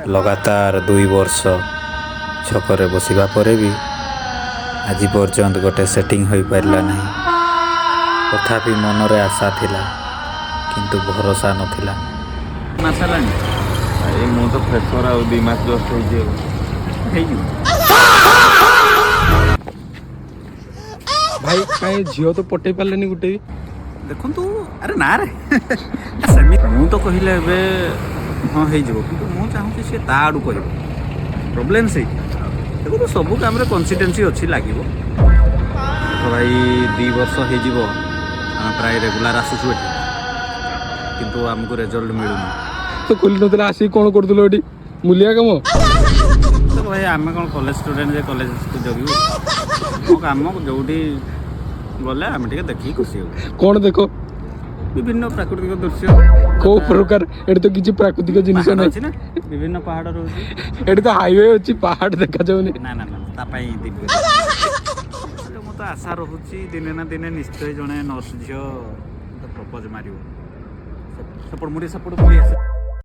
ଲଗାତାର 2 ବର୍ଷ ଛକରେ ବସିବା ପରେ ବି ଆଜି ପର୍ଯ୍ୟନ୍ତ ଗୋଟେ ସେଟିଂ ହୋଇପାରିଲା ନାହିଁ। ତଥାପି ମନରେ ଆଶା ଥିଲା, କିନ୍ତୁ ଭରସା ନଥିଲା। ମାସ ହେଲାଣି। ଭାଇ, ମୁଁ ତ ଫ୍ରେସର, ଆଉ 2 ମାସ ଜଷ୍ଟ ହେଇଛି ଆଉ। ହେଇଯିବ। ଭାଇ, କାଇଁ ଝିଅ ତ ପଟେଇ ପାରିଲେନି ଗୋଟେ ବି? ଦେଖନ୍ତୁ, ଆରେ ନା ରେ, ସେମିତି ମୁଁ ତ କହିଲେ ଏବେ ହଁ ହେଇଯିବ, କିନ୍ତୁ ମୁଁ ଚାହୁଁଛି ସେ ତା ଆଡ଼ୁ କହିବ। ପ୍ରୋବ୍ଲେମ୍ ସେଇଠି। ଦେଖନ୍ତୁ, ସବୁ କାମରେ କନସିଷ୍ଟେନ୍ସି ଅଛି, ଲାଗିବ। ଦେଖ ଭାଇ, 2 ବର୍ଷ ହେଇଯିବ, ଆମେ ପ୍ରାୟ ରେଗୁଲାର ଆସୁଛୁ ଏଠି, କିନ୍ତୁ ଆମକୁ ରେଜଲ୍ଟ ମିଳୁନି। ତ ଖୋଲି ନଥିଲା, ଆସିକି କ'ଣ କରୁଥିଲ ଏଠି? ମୂଲିଆ କାମ? ତ ଭାଇ, ଆମେ କ'ଣ କଲେଜ ଷ୍ଟୁଡେଣ୍ଟ ଯେ କଲେଜକୁ ଜଗିବୁ? ମୋ କାମ ଯେଉଁଠି ଗଲେ ଆମେ ଟିକେ ଦେଖିକି ଖୁସି ହେବୁ। କ'ଣ ଦେଖ? ବିଭିନ୍ନ ପ୍ରାକୃତିକ ଦୃଶ୍ୟ। କୋଉ ପ୍ରକାର? ଏଠି ତ କିଛି ପ୍ରାକୃତିକ ଜିନିଷ ପାହାଡ଼ ନାହିଁ। ଅଛି ନା, ବିଭିନ୍ନ ପାହାଡ଼ ରହୁଛି। ଏଠି ତ ହାଇୱେ ଅଛି, ପାହାଡ଼ ଦେଖାଯାଉନି। ନା ନା ନା, ତା ପାଇଁ ଦିବ୍ୟ। ମୁଁ ତ ଆଶା ରହୁଛି, ଦିନେ ନା ଦିନେ ନିଶ୍ଚୟ ଜଣେ ନର୍ସ ଝିଅ ମତେ ପ୍ରପୋଜ ମାରିବ। ସେପଟ ମୁଡ଼ି, ସେପଟ ବୁଲି ଆସେ।